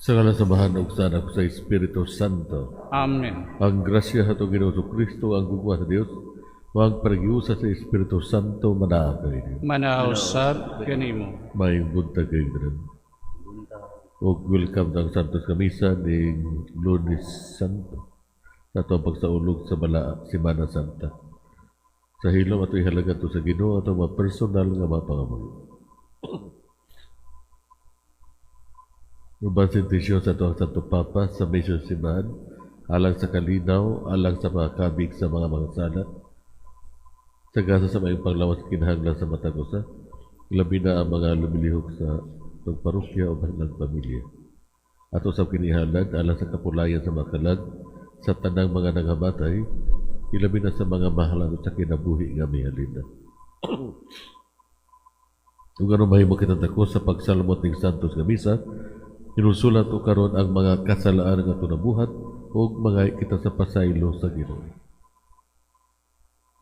Sa ngalan sa Amahan ug sa Anak sa Espiritu Santo. Amen. Ang grasya sa atong Ginoong Kristo, ang gugma sa Dios, ug ang pakighiusa sa Espiritu Santo manaa kaninyo. Manaa usab kanimo. Maayong buntag kayong tanan. Ug welcome sa Santos nga Misa ning Lunes Santo sa atong pagsaulog sa Bala Semana Santa. Sa hilom ato ihalaga to sa Ginoo atong mga personal nga mga pangamuyo. Uban sa intensyon sa atong Santo Papa sa Mission Simbahan, alang sa kalinaw, alang sa mga kabig sa mga makasala, sa gasa sa maayong panglawas kinahanglan sa matag usa, labi na ang mga lumilihok sa atong parokya o ng pamilya. Ato sa kinihalad, alang sa kapulayan sa mga kalag, sa tanang mga nangamatay, ilabi na sa mga mahalan sa kinabuhi nga mihalin na. Ug aron mahimo kitang dako sa pagsalmot ning Santos nga Misa, hinulsulan to karon ang mga kasalaan nga ato nabuhat ug mga kita sa pasaylo sa Ginoo.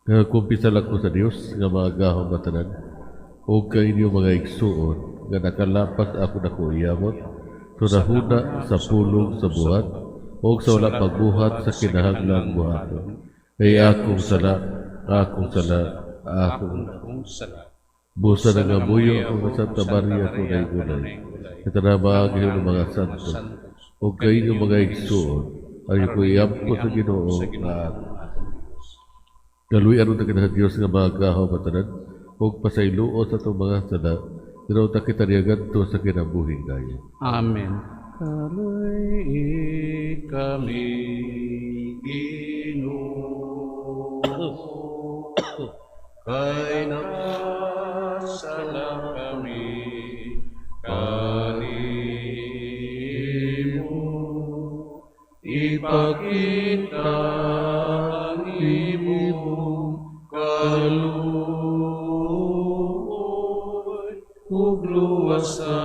Nagakumpisal ako sa Dios nga magagahom nga tanan ug ka inyo mga igsuon nga nakalapas ako dako iyamot sa nahuna sa pulong sa buhat ug sa wala pagbuhat sa kinahanglang buhaton. Kay akong sala, akong sala, akong Akong sala. Busa nangamuyo ako nga Santa Maria kanunay gulay. Sa tanang mga anghel ug mga santo, ug kainyo mga igsuon, ang ko iampo sa Ginoo nga Kaluy-an unta kita sa Dios nga magagahom nga tanan, ug pasayloon sa atong mga sala, pero unta kita niya ngadto sa kinabuhing dayon. Amen. Kaluy kami, Ginoo, kay nakasala kami kanimo. Ipakita ang imong kaluoy ug luwasa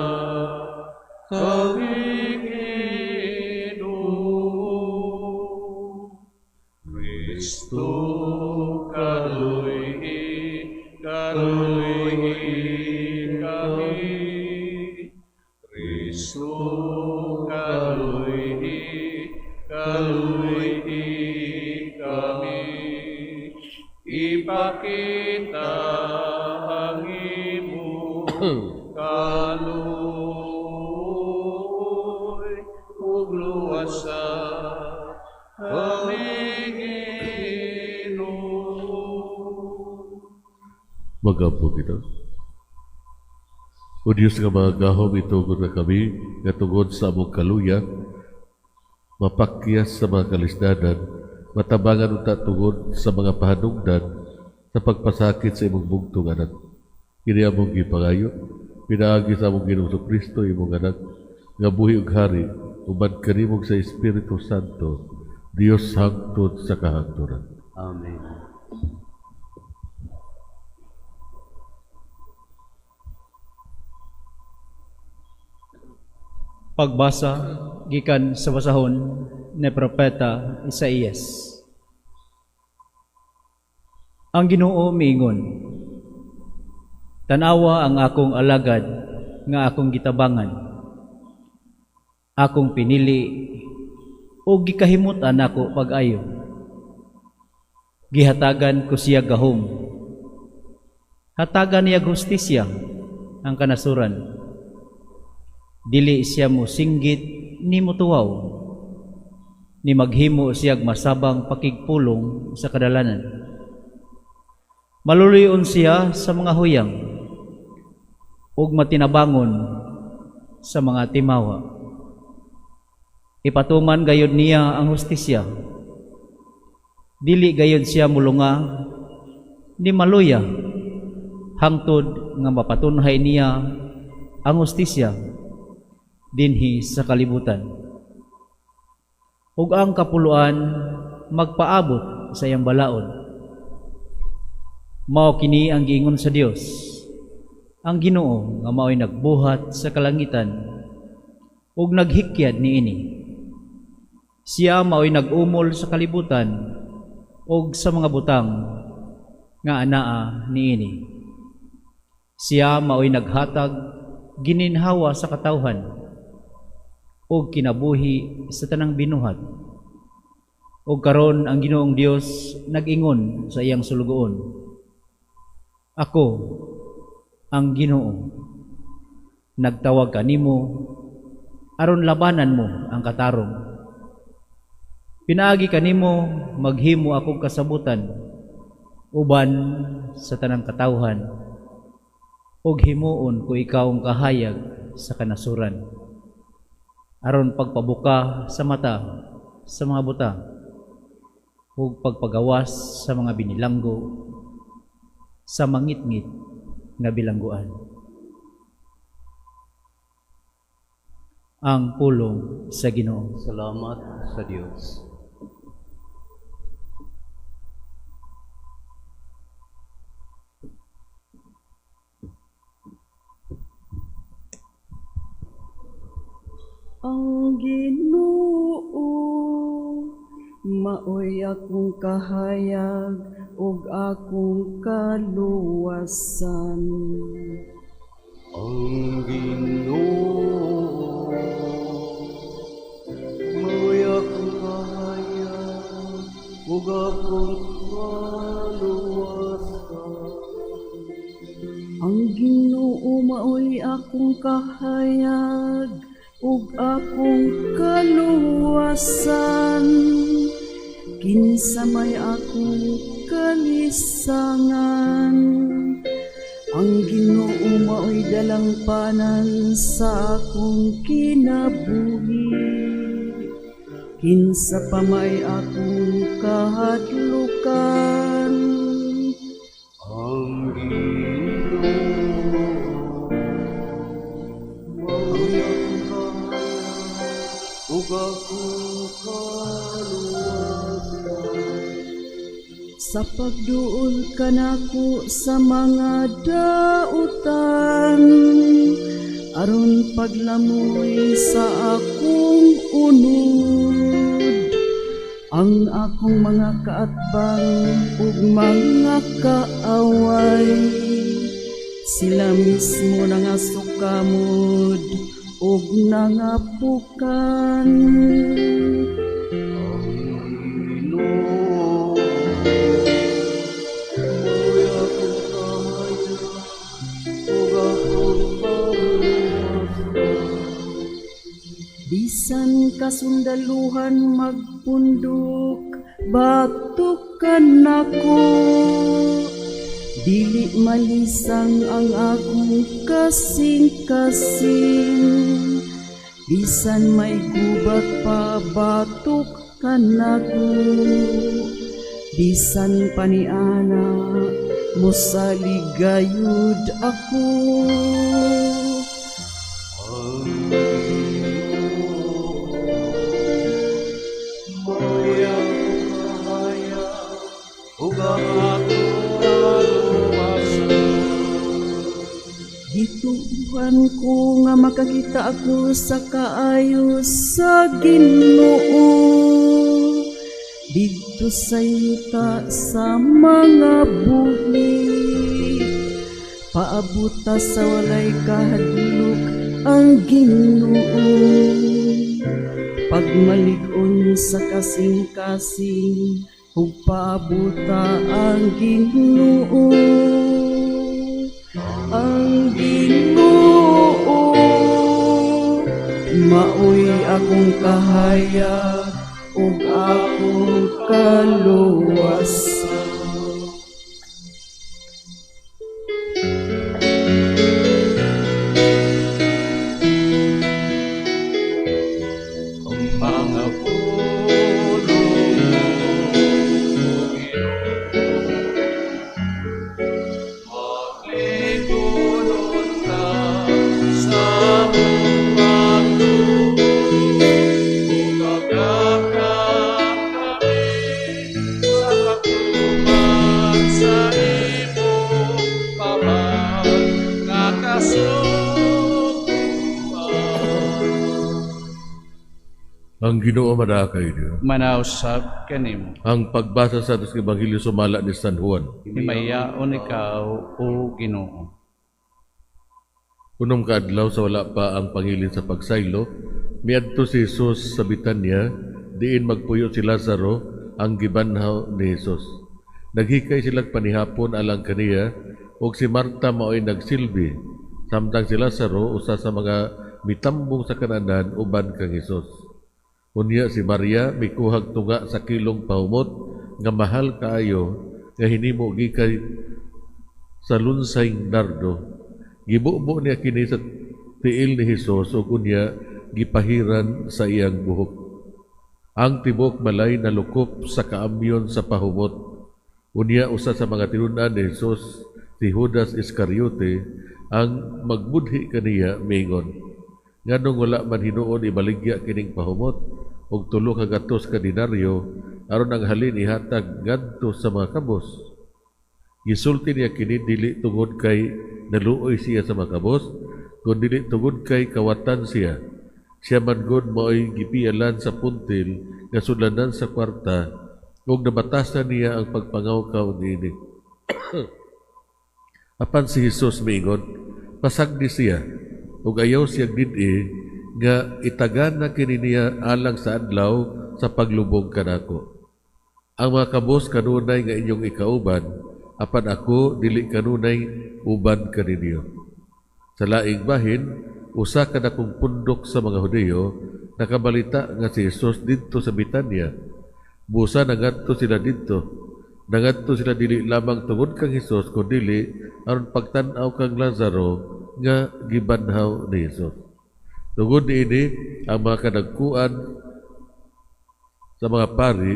kami, Ginoo. Kristo, kaluy kaluy kami. Kristo, kaluy kaluy kami. Ipakita ang imong kaluoy ug luwasa kami, Ginoo. Magampo kita. O Diyos nga magagahom, itugot nga kami, nga tungod sa among kaluya, mapakyas sa mga kalisdanan, matabangan unta tungod sa mga pahanungdan, sa pagpasakit sa imong bugtong anak. Kini among gipangayo, pinaagi sa among Ginoong Kristo, imong anak, nga buhi ug hari, uban kanimo sa Espiritu Santo, Dios hangtod sa kahangturan. Amen. Pagbasa gikan sa basahon ni Propeta Isaías. Ang Ginoo miingon, tan-awa ang akong alagad nga akong gitabangan, akong pinili o gikahimutan nako pag-ayo. Gihatagan ko siya gahom. Hatagan niya hustisya ang kanasuran. Dili siya mo singgit ni mutuwaw, ni maghimo siyag masabang pakigpulong sa kadalanan. Maluluyon siya sa mga huyang ug matinabangon sa mga timawa. Ipatuman gayod niya ang hustisya. Dili gayod siya mulunga ni maluya hangtod nga mapatunhay niya ang hustisya dinhi sa kalibutan. Ug ang kapuluan magpaabot sa iyang balaod. Mao kini ang giingon sa Dios, ang Ginoo nga mao'y nagbuhat sa kalangitan ug naghikyad niini. Siya mao'y nag-umol sa kalibutan ug sa mga butang nga anaa niini. Siya mao'y naghatag gininhawa sa katawhan. ug kinabuhi sa tanang binuhat. Ug karon ang Ginoong Dios nag-ingon sa iyang sulugoon, "Ako ang Ginoo, nagtawag kanimo aron labanan mo ang katarong. Pinaagi kanimo maghimo akong kasabutan uban sa tanang katawhan, ug himuon ko ikaw ang kahayag sa kanasuran, aron pagpabuka sa mata sa mga buta ug pagpagawas sa mga binilanggo sa mangitngit nga bilangguan." Ang pulong sa Ginoo. Salamat sa Dios. Ang Ginoo maoy akong kahayag ug akong kaluwasan. Ang Ginoo maoy akong kahayag ug akong kaluwasan. Ang Ginoo maoy akong kahayag ug akong kaluwasan. Kinsa may akong kalisangan. Ang Ginoo maoy dalangpanan sa akong kinabuhi. Kinsa pa may akong kahadlukan. Ang Ginoo maoy akong kahayag ug akong kaluwasan. Sa pagduol kanako sa mga dautan, aron paglamoy sa akong unod, ang akong mga kaatbang ug mga kaaway, sila mismo nangasukamod ug nangapukan. Ang Ginoo maoy akong kahayag ug akong kaluwasan. Bisan kasundaluhan magpundok, batok kanako. Dili malisang ang akong kasing-kasing. Bisan may gubat pa, batok kanako. Bisan pa ni ana, mosalig gayud ako. Ang Ginoo maoy akong kahayag ug akong kaluwasan. Gituohan ko nga makakita ako sa kaayo sa Ginoo didto sa yuta sa mga buhi. Paabuta sa walay kahadlok ang Ginoo. Pagmalig-on sa kasing-kasing ug paabuta ang Ginoo. Ang Ginoo maoy akong kahayag ug akong kaluwasan. Ang mga pulong mo, Ginoo, maglingkod unta sa among pagtuo, ug kagakap kami sa pagtuman sa imong babag nga kasuguan. Ang Ginoo manaa kaninyo. Manausab kanimo. Ang pagbasa sa Santos Ebanghelyo sumala ni San Juan. Himayaon ikaw, o Ginoo. 6 ka adlaw sa wala pa ang pangilin sa pagsaylo, Miadto si Jesus sa Bitanya, diin magpuyo si Lazaro, ang gibanhaw ni Jesus. Naghikay silang panihapon alang kaniya, ug si Marta mao'y nagsilbi, samtang si Lazaro usa sa mga mitambong sa kananan uban kang Jesus. Unya si Maria mikuhag tunga sa kilong pahumot nga mahal kaayo nga hinimo gikan sa lunsayng nardo. Gibubo niya kini sa tiil ni Hesus ug unya gipahiran sa iyang buhok. Ang tibok balay nalukop sa kaamyon sa pahumot. Unya usa sa mga tinun-an ni Hesus, si Judas Iscariote, ang magbudhi kaniya miingon, "Nganong wala man hinuon ibaligya kining pahumot og 300 ka denaryo aron ang halin ihatag ngadto sa mga kabos?" Gisulti niya kini dili tungod kay naluoy siya sa mga kabos, kun dili tungod kay kawatan siya. Siya man gud mao'y gipialan sa puntil nga sudlanan sa kwarta ug nabatasan niya ang pagpangawkaw niini. Apan si Jesus miingon, "Pasagdi siya ug ayaw siya did-i nga itagana kini niya alang sa adlaw sa paglubong kanako. Ang mga kabos kanunay nga inyong ikauban, apan ako dili kanunay uban kaninyo." Sa laing bahin, usa ka dakong pundok sa mga Hudiyo nakabalita nga si Jesus didto sa Bitanya. Busa nangadto sila didto. Nangadto sila dili lamang tungod kang Hesus kundili aron pagtan-aw kang Lazaro nga gibanhaw ni Hesus. Tungod niini, ang mga kadagkuan sa mga pari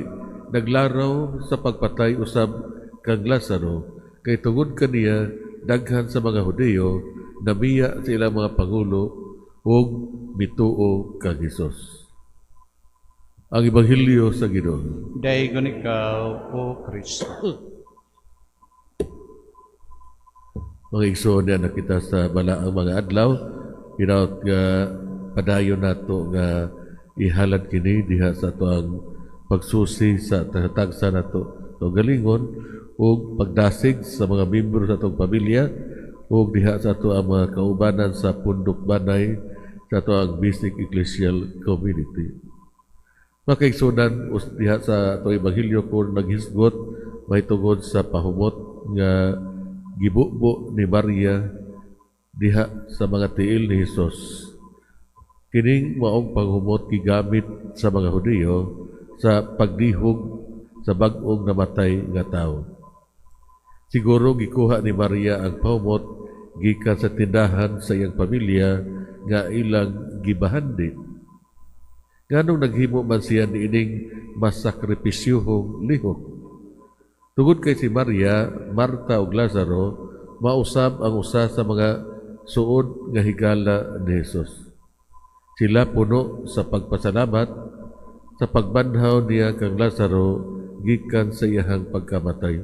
naglaraw sa pagpatay usab kang Lazaro kay tungod kaniya daghan sa mga Hudiyo namiya sa ilang mga pangulo ug mituo kang Hesus. Ang Ebanghelyo sa Ginoo. Daygon ikaw, O Kristo. Mga igsoon niya nakita sa balaang mga adlaw, hinaut nga padayon nato nga ihalad kini diha sa ato ang pagsusi sa tagsa nato o galingon ug pagdasig sa mga miyembro sa atong pamilya ug diha sa ato ang mga kaubanan sa Pundok Banay sa ato ang Basic Ecclesial Community. Makaigsunan diha sa ato ebanghelyo kung naghisgot mahitungod sa pahumot nga gibubo ni Maria diha sa mga tiil ni Hesus. Kining maong panghumot gigamit sa mga Hudiyo sa pagdihog sa bag-ong namatay nga tawo. Siguro gikuha ni Maria ang pahumot gikan sa tindahan sa iyang pamilya nga ilang gibahandi. Nganong naghimo man siya niining masakripisyuhong lihok? Tungod kay si Maria, Marta ug Lazaro mausab ang usa sa mga suod nga higala ni Hesus. Sila puno sa pagpasalamat sa pagbanhaw niya kang Lazaro gikan sa iyahang pagkamatay.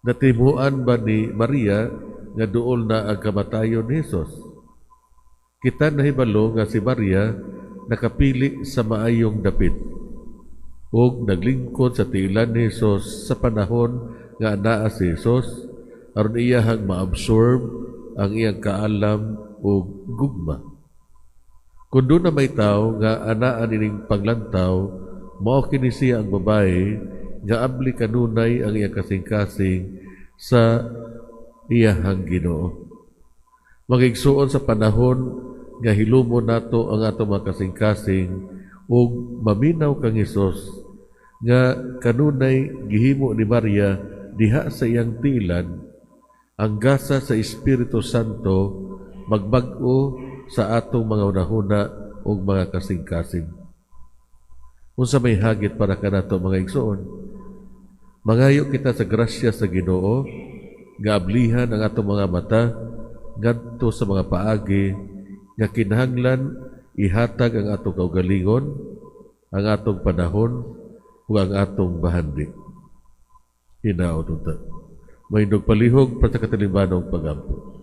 Natimuan ba ni Maria nga duol na ang kamatayon ni Hesus? Kita nahibalo nga si Maria nakapili sa maayong dapit ug naglingkod sa tiilan ni Hesus sa panahon nga anaa si Hesus aron iyahang maabsorb ang iyang kaalam ug gugma. Kung doon na may tao nga anaa nining paglantaw, mao kini siya ang babae nga abli kanunay ang iyang kasing-kasing sa iyahang Ginoo. Magigsuon sa panahon nga hilumo nato ang atong mga kasing-kasing ug maminaw kang Hesus nga kanunay gihimo ni Maria diha sa iyang tiilan, ang gasa sa Espiritu Santo magbag-o sa atong mga hunahuna ug mga kasing-kasing. Unsa may hagit para kanato mga igsoon? Mangayo kita sa grasya sa Ginoo nga ablihan ang atong mga mata ngadto sa mga paagi nga kinahanglan ihatag ang atong kaugalingon, ang atong panahon ug ang atong bahandi. Hinaot unta. Mahindog palihog para sa katalimbanong pagampo.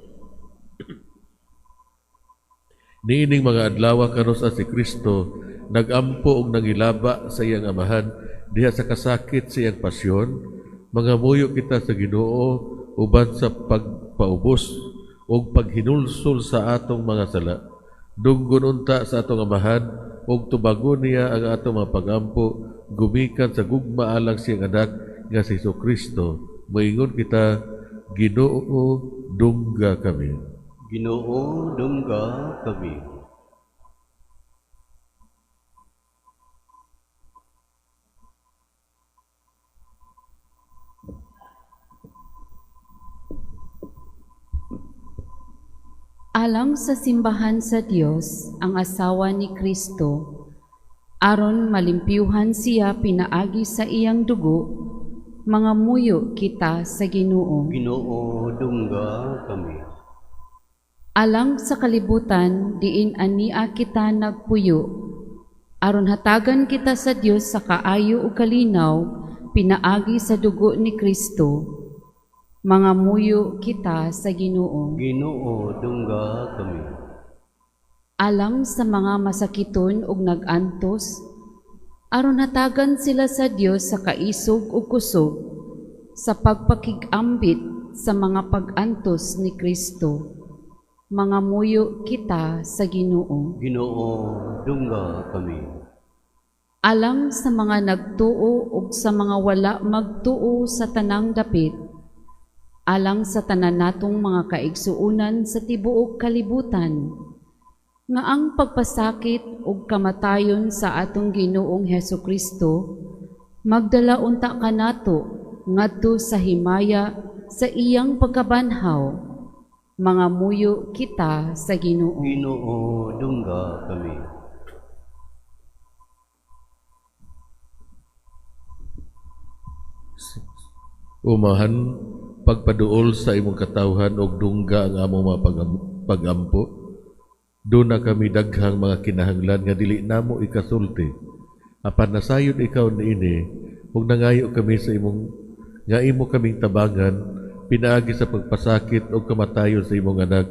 Niining mga adlaw kanus-a si Kristo nagampo og nangilaba sa iyang amahan diha sa kasakit sa iyang pasyon, mangamuyo kita sa Ginoo uban sa pagpaubos ug paghinulsol sa atong mga sala Dunggon unta sa atong Amahan ug tubagon niya ang atong mga pagampo gumikan sa gugma alang siyang anak nga si Jesucristo. Moingon kita, Ginoo, dungga kami. Ginoo, dungga kami. Alang sa simbahan sa Dios, ang asawa ni Kristo, aron malimpyuhan siya pinaagi sa iyang dugo, mga muyo kita sa Ginoo. Ginoo, dungga kami. Alang sa kalibutan, diin ania kita nagpuyo, aron hatagan kita sa Dios sa kaayo ug kalinaw, pinaagi sa dugo ni Kristo, mga muyo kita sa Ginoo. Ginoo, dungga kami. Alang sa mga masakiton ug nag-antos, aron hatagan sila sa Dios sa kaisog ug kusog, sa pagpakig-ambit sa mga pag-antos ni Kristo, mga muyo kita sa Ginoo. Ginoo, dungga kami. Alang sa mga nagtuo ug sa mga wala magtuo sa tanang dapit, alang sa tanan natong mga kaigsuonan sa tibuok kalibutan, nga ang pagpasakit ug kamatayon sa atong Ginoong Hesukristo magdala unta kanato ngadto sa himaya sa iyang pagkabanhaw, mga muyo kita sa Ginoo. Ginoo, dungga kami. Umahan, pagpaduol sa imong katawhan og dungga ang among mga pagampo. Doon na kami daghang mga kinahanglan nga dili namo ikasulti. Apan nasayod ikaw niini ug nangayo kami sa imong nga imo kaming tabangan pinaagi sa pagpasakit og kamatayon sa imong anak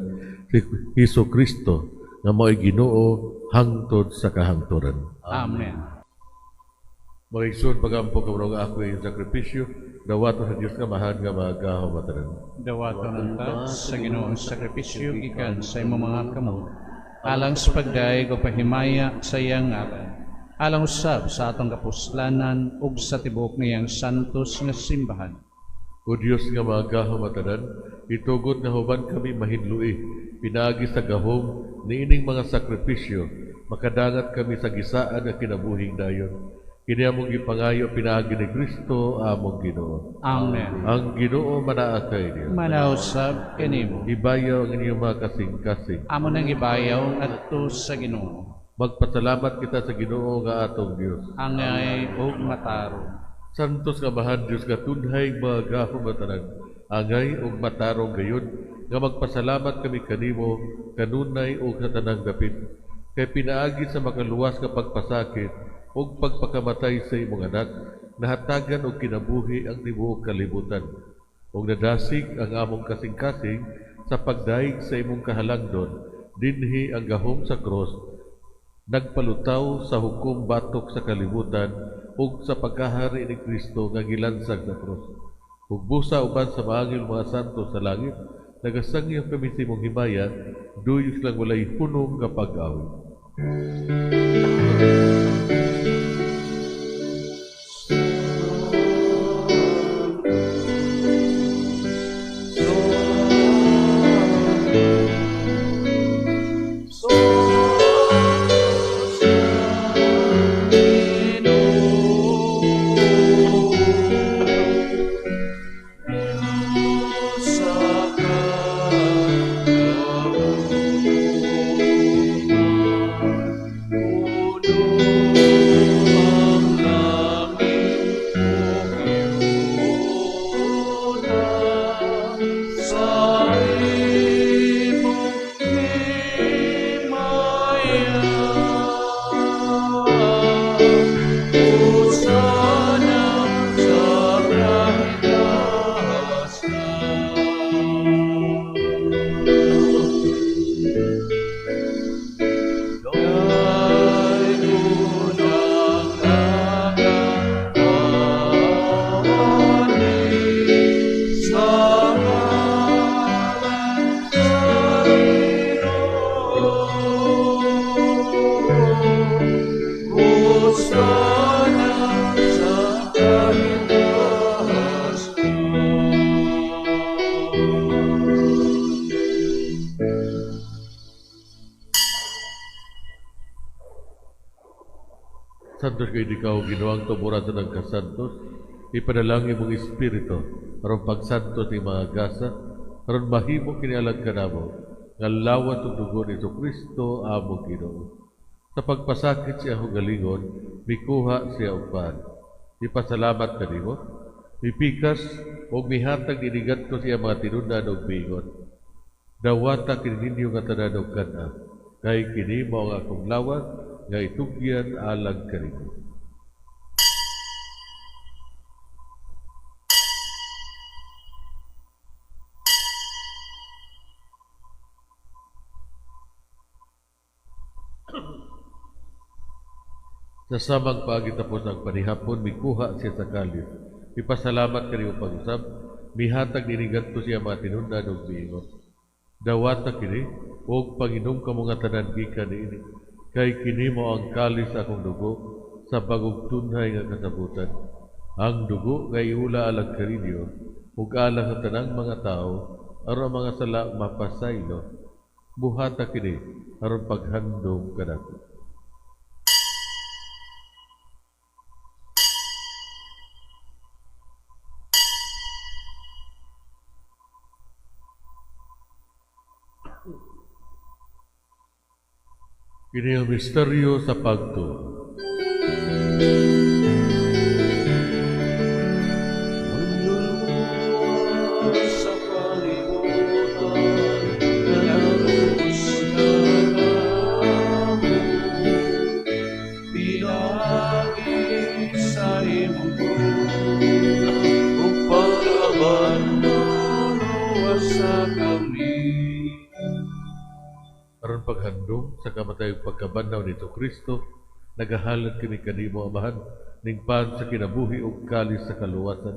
si Hesus Kristo nga mao'y Ginoo hangtod sa kahangturan. Amen. Mga igsoon, pagampo kamo nga ako iyong sakripisyo, dawaton sa Dios nga Amahan nga magahom matanan. Dawaton unta sa Ginoo ang sakripisyo gikan sa imong mga kamot, alang sa pagdayeg o pahimaya sa iyang ngalan, alang usab sa atong kapuslanan ug sa tibuok niyang santos nga simbahan. O Dios nga magahom matanan, itugot nga human kami mahinlui, pinaagi sa gahom niining mga sakripisyo, makadangat kami sa gisaan nga kinabuhing dayon. Kini among gipangayo pinaagi ni Kristo among Ginoo. Amen. Ang Ginoo manaa kay niyo. Manausab kanimo. Ibayaw ang inyong mga kasing-kasing. Amo nang ibayaw ngadto sa Ginoo. Magpasalamat kita sa Ginoo nga atong Dios. Angay ug matarong. Santos nga Amahan Dios nga tunhay magahom matanan. Angay ug matarong gayud nga magpasalamat kami kanimo kanunay ug sa tanang dapit. Kay pinaagi sa makaluwas nga pagpasakit ug pagpakamatay sa imong anak, nahatagan og kinabuhi ang tibuok kalibutan. Ug nadasig ang among kasing-kasing sa pagdaig sa imong kahalangdon, dinhi ang gahom sa cross, nagpalutaw sa hukom batok sa kalibutan ug sa pagkahari ni Kristo nga gilansag sa cross. Ug busa uban sa maangil mga santo sa langit, nagasangyaw kami sa imong himaya, duyos lang walay hunong nga pag-awit. Oh. Santos kay ikaw, Ginoong tuburan sa nagkasantos, ipadala ang imong Espiritu, aron pagsantos ni mga gasa, aron mahimo kini alang kanamo, nga lawas ug dugo ni Kristo among Ginoo. Sa pagpasakit sa iyang kaugalingon, mikuha siya og pan. Ipasalamat kanimo, mipikas ug mihatag niini ngadto sa iyang mga tinun-an ug miingon: "Dawata kini ninyo nga tanan ug kan-a, kay kini mao ang akong lawas nga itugyan alang kaninyo." Sa samang paagi tapos ang panihapon, mikuha siya sa kalis. Ipasalamat kanimo pag-usab, mihatag niini ngadto sa iyang mga tinun-an ug miingon: "Dawata kini ug panginom kamo nga tanan gikan niini, kay kini mao ang kalis sa akong dugo sa bag-ong tunhay nga kasabutan. Ang dugo nga iula alang kaninyo ug alang sa tanang mga tawo aron ang mga sala mapasaylo. Buhata kini aron paghandom kanako." Kini ang misteryo sa pagtuo. Manluluwas sa kalibutan, nanaros kanamo. Pinaagi sa imong krus, ug pag-abandon, luwasa kami. Aron paghandom sa kamatay ug pagkabanhaw ni Kristo, nagahalad kami kanimo, Amahan, ning pan sa kinabuhi ug kalis sa kaluwasan.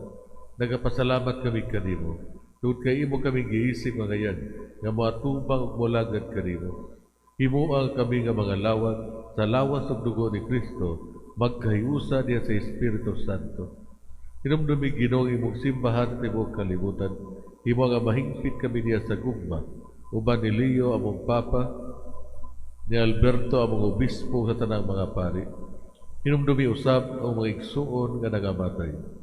Nagapasalamat kami kanimo tungod kay imo kami giisip nga angayan nga moatubang ug molagad kanimo. Himoa kami nga mga lawag sa lawas ug dugo ni Kristo magkahiusa diha sa Espiritu Santo. Hinumdumi, Ginoo, ang imong simbahan sa tibuok kalibutan. Himoa nga mahingpit kami diha sa gugma uban ni Leo among Papa, ni Alberto among obispo, sa tanang mga pari. Hinumdumi usab ang mga igsuon nga nangamatay.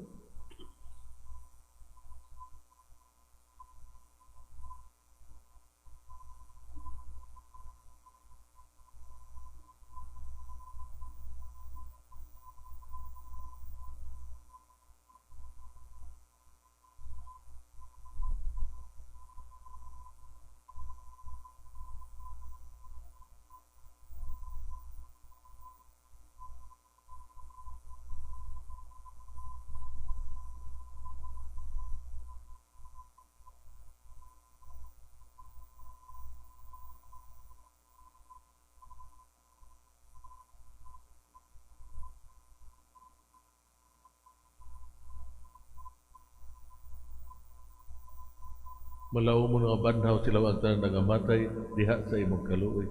Malaumon nga banhaw sila ang tanan nangamatay diha sa imong kaluoy.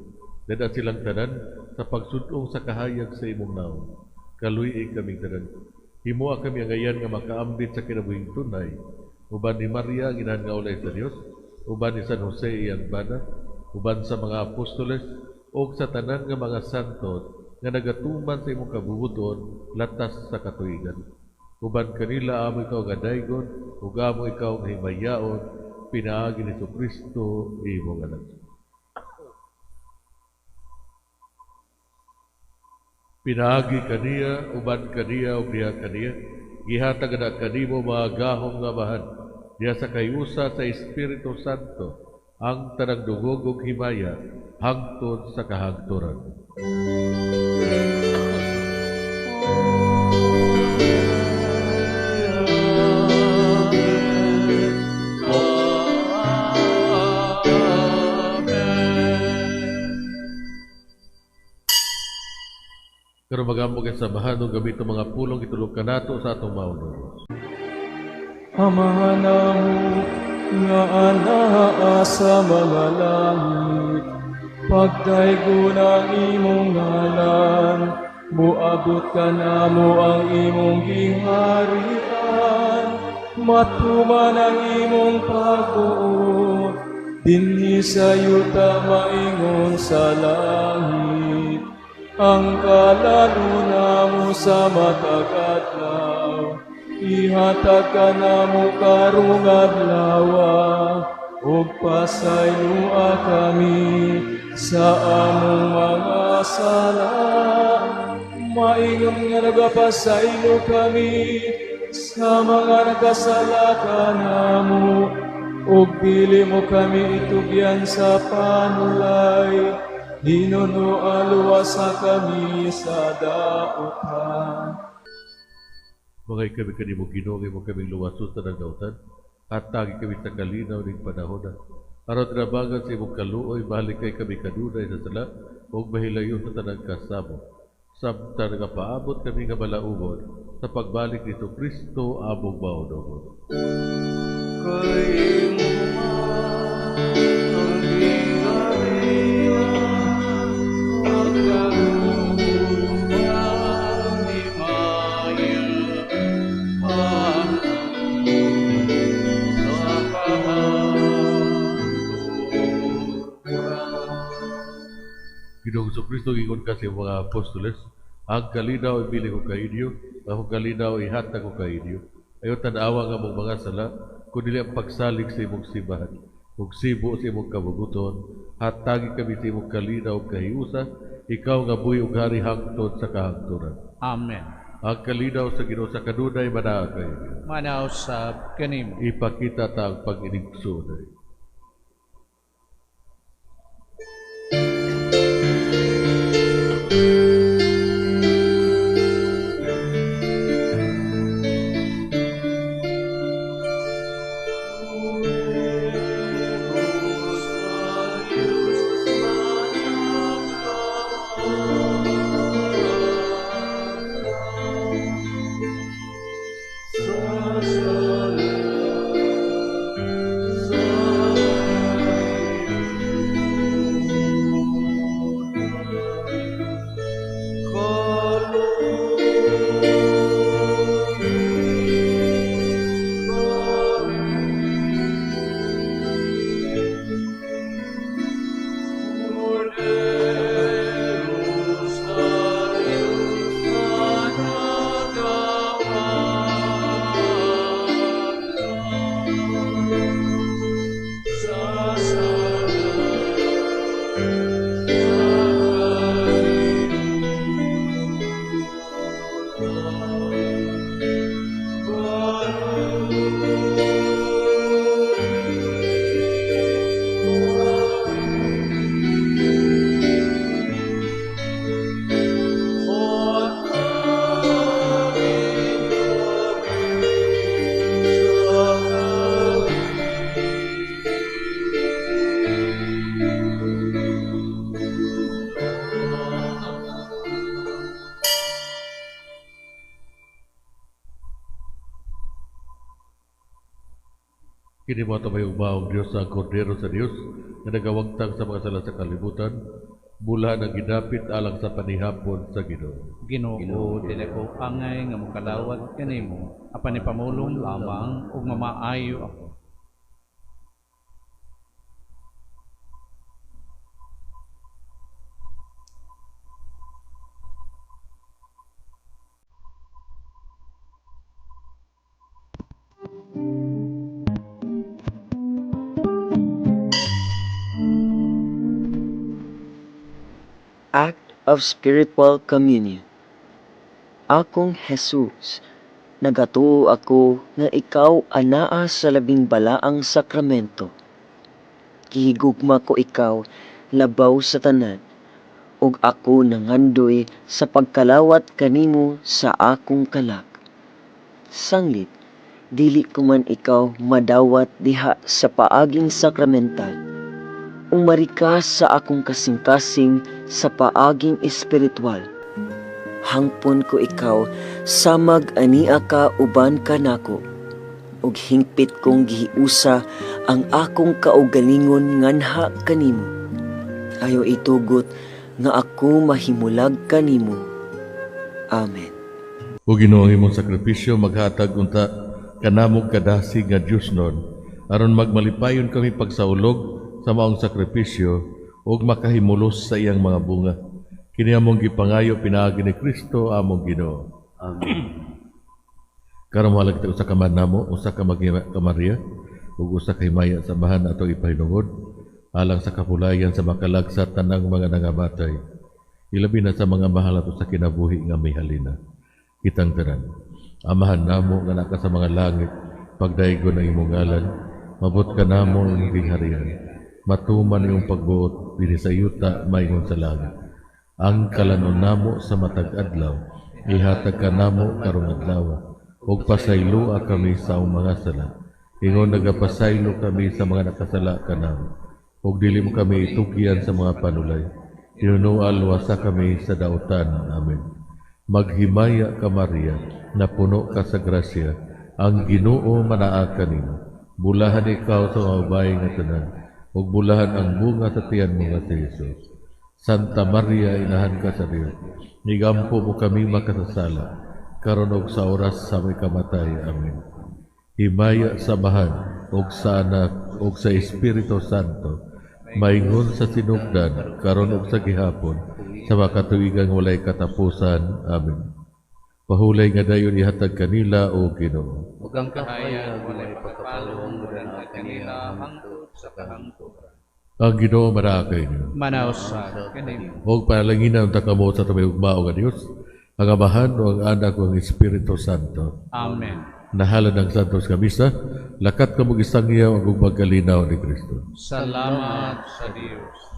Dad-a silang tanan sa pagsud-ong sa kahayag sa imong nawong. Kaluy-i kaming tanan. Himoa kami angayan nga makaambit sa kinabuhing tunay. Uban ni Maria, ang inahan nga ulay sa Dios, uban ni San Jose iyang bana, uban sa mga apostoles, ug sa tanan nga mga santos nga nagatuman sa imong kabubut-on latas sa katuigan. Uban kanila amo ikaw nga daygon, ug amo ikaw nga himayaon, pinaagi ni Kristo imong anak. Pinaagi kaniya, uban kaniya, ug diha kaniya, gihatag na kanimo mga gahom nga Amahan, diha sa kahiusa sa Espiritu Santo, ang tanang dungog ug himaya, hangtod sa kahangturan. Amen. Karon magampo kita sa Amahan ug gamiton mga pulong itulog kanato sa atong maunong. Amahan namo nga anaa sa mga langit, pagdaygon ang imong ngalan, muabot kanamo ang imong gingharian, matuman ang imong pagbuot, dinhi sa yuta maingon sa langit. Ang kalalo namo sa matag adlaw, ihatag kanamo karong adlaw, ug pasayloa kami sa among mga sala, maingon nga nagapasaylo kami sa mga nakasala kanamo, ug dili mo kami itugyan sa panulay, hinunoa luwasa kami sa dautan. Mga kami kanimo Ginoo, imo kaming luwason sa dautan, hatagi kami sa kalinaw ning panahona. Aron tinabangan sa imong kaluoy, mahalikay kami kanunay sa sala, ug mahilayo sa tanang kasamo. Samtang nagapaabot kami nga malaugon sa pagbalik ni Kristo among Maonugon. Kay imo ang gingharian, ang gahom, ang himaya, hangtod sa kahangturan. Ginoong Kristo, giingon ka sa imong mga apostoles, ang kalinaw ibilin ko kaninyo, akong kalinaw ihatag ko kaninyo. Ayaw tan-awa ang among mga sala, kundi ang pagsalig sa imong simbahan. Ug sibo sa imong kabubut-on, hatagi kami sa imong kalinaw ug kahiusa, ikaw nga buhi ug hari hangtod sa kahangturan. Amen. Ang kalinaw sa Ginoo sa kanunay manaa kaninyo. Manaa usab kanimo. Ipakita ta ang pag-inigsoonay. Kini mao ang maong Dios, ang Kordero sa Dios nga nagawagtang sa mga sala sa kalibutan, bulahan ang gidapit alang sa panihapon sa Ginoo. Ginoo, dili ko angay nga mokalawat kanimo, apan ipamulong lamang ug mamaayo ako. Act of Spiritual Communion. Akong Jesus, nagatuo ako nga ikaw anaa sa labing balaang sakramento. Gihigugma ko ikaw labaw sa tanan, ug ako nangandoy sa pagkalawat kanimo sa akong kalag. Sanglit, dili ko man ikaw madawat diha sa paaging sakramental. Umari ka sa akong kasing-kasing sa paaging espiritual. Hangpon ko ikaw samag ania ka uban kanako, ug hingpit kong gihiusa ang akong kaugalingon nganha kanimo. Ayaw itugot nga ako mahimulag kanimo. Amen. O Ginoo, ang imong sakripisyo maghatag unta kanamong kadasig nga Dios nun, aron magmalipayon kami pagsaulog sa maong sakripisyo ug makahimulos sa iyang mga bunga. Kini among gipangayo pinaagi ni Kristo among Ginoo. Amen. Karon mohalad kita usa ka Amahan namo, usa ka ka Maria, ug usa ka himaya sa Amahan ato ipahinungod alang sa kapulayan sa makalag sa tanang mga nangamatay. Ilabi na sa mga mahal nato sa kinabuhi nga mihalina. Kitang tanan. Amahan namo nga naa ka sa mga langit, pagdaygon ang imong ngalan, mabot kanamo ang imong gingharian. Matuman imong pagbuot dinhi sa yuta maingon sa langit. Ang kalanon namo sa matag adlaw, ihatag kanamo karong adlaw. Ug pasayloa kami sa among mga sala. Ingon nagapasaylo kami sa mga nakasala kanamo. Ug dili mo kami itugyan sa mga panulay. Tinunoa luwasa kami sa dautan. Amen. Maghimaya ka, Maria, napuno ka sa grasya, ang Ginoo manaa kanimo. Bulahan ikaw sa mga babae nga tanan, ug bulahan ang bunga sa tiyan mo nga si Jesus. Santa Maria, inahan ka sa Dios. Igampo mo kami makasasala, karon ug sa oras sa among kamatay. Amen. Himaya sa Amahan, ug sa Anak, ug sa Espiritu Santo, maingon sa sinugdan, karon ug sa gihapon, sa makatuigang walay katapusan. Amen. Pahulay nga dayon ihatag kanila, o Ginoo. Ug ang Kahayag kahayag walay walay pagkapalong pagkapalong modanag kanila hangtod sa kahangturan. Ang Ginoo manaa kaninyo. Manaa usab kanimo. Og panalangina unta kamo sa mahigugmao nga Dios, ang Amahan o ang Anak o ang Espiritu Santo. Amen. Nahalad ang Santos nga Misa, lakat kamo isangyaw ang ugmang kalinaw ni Kristo. Salamat sa Dios.